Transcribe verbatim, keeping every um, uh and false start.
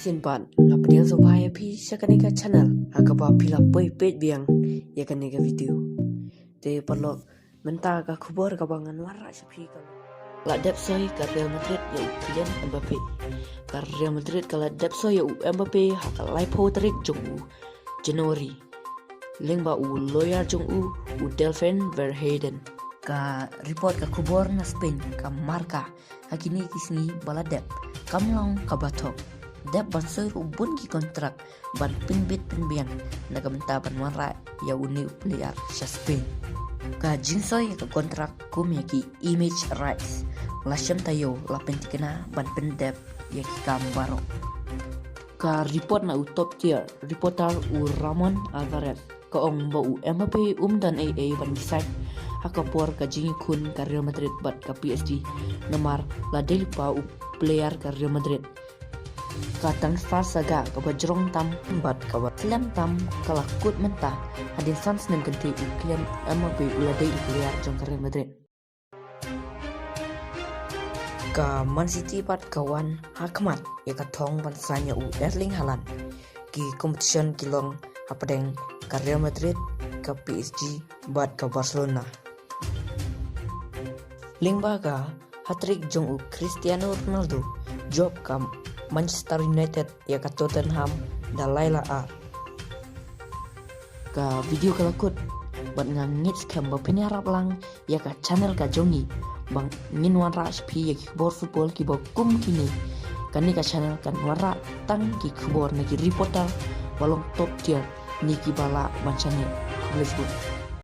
Shisien pat nga pdiang sngewbha ïa phi sha kane ka channel ha kaba phi la poi peit biang ïa kane ka video. Te paralok, mynta ka khubor kaba ngan wanrah sha phi ka la dep soi ka Real Madrid ïa u Kylian Mbappe. Ka Real Madrid ka la dep soi ïa u Mbappe ha ka laiphew tarik jong u January lyngba u lawyer jong u, u Delfin Verheyden. Ka report ka khubor na Spain ka Marca ha kine ki sngi ba la dep kam long kaba thok. Dep ban soi ruh bun ki kontrak ban pynbit pynbiang na ka bynta ban wanrah ïa une u player sha Spain. Ka jingsoi ïa ka kontrak kum ïa ki image rights la shem taïew la pynthikna ban pyndep ïa ki kam baroh. Ka report na u Top Tier Reporter u Ramon Alvarez ka ong ba u Mbappe um don ei ei ban decide ha ka por ka jingïakhun ka Real Madrid bad ka P S G, namar la dei lypa u player ka Real Madrid. Ka tang star saga kaba jrong tam bad kaba slem tam ka la kut mynta, hadien san snem kynthei u Kylian Mbappe u la dei u player jong ka Real Madrid. Ka Man City pat ka wan ha khmat ïa ka thong ban sign ïa u Erling Haaland. Ki competition ki long hapdeng ka Real Madrid, ka P S G bad ka Barcelona. Lyngba ka hat-trick jong u Cristiano Ronaldo, jop ka Manchester United ïa ka Tottenham da lai la ar. Ka video ka la kut bad nga ngeit skhem ba phin ïarap lang ïa ka channel ka jong ngi ba ngin wanrah sha phi ïa ki khubor football kiba kum kine. Kane ka channel kan wanrah tang ki khubor na ki reporter ba long top tier ne kiba lah ban shaniah. Khublei shibun.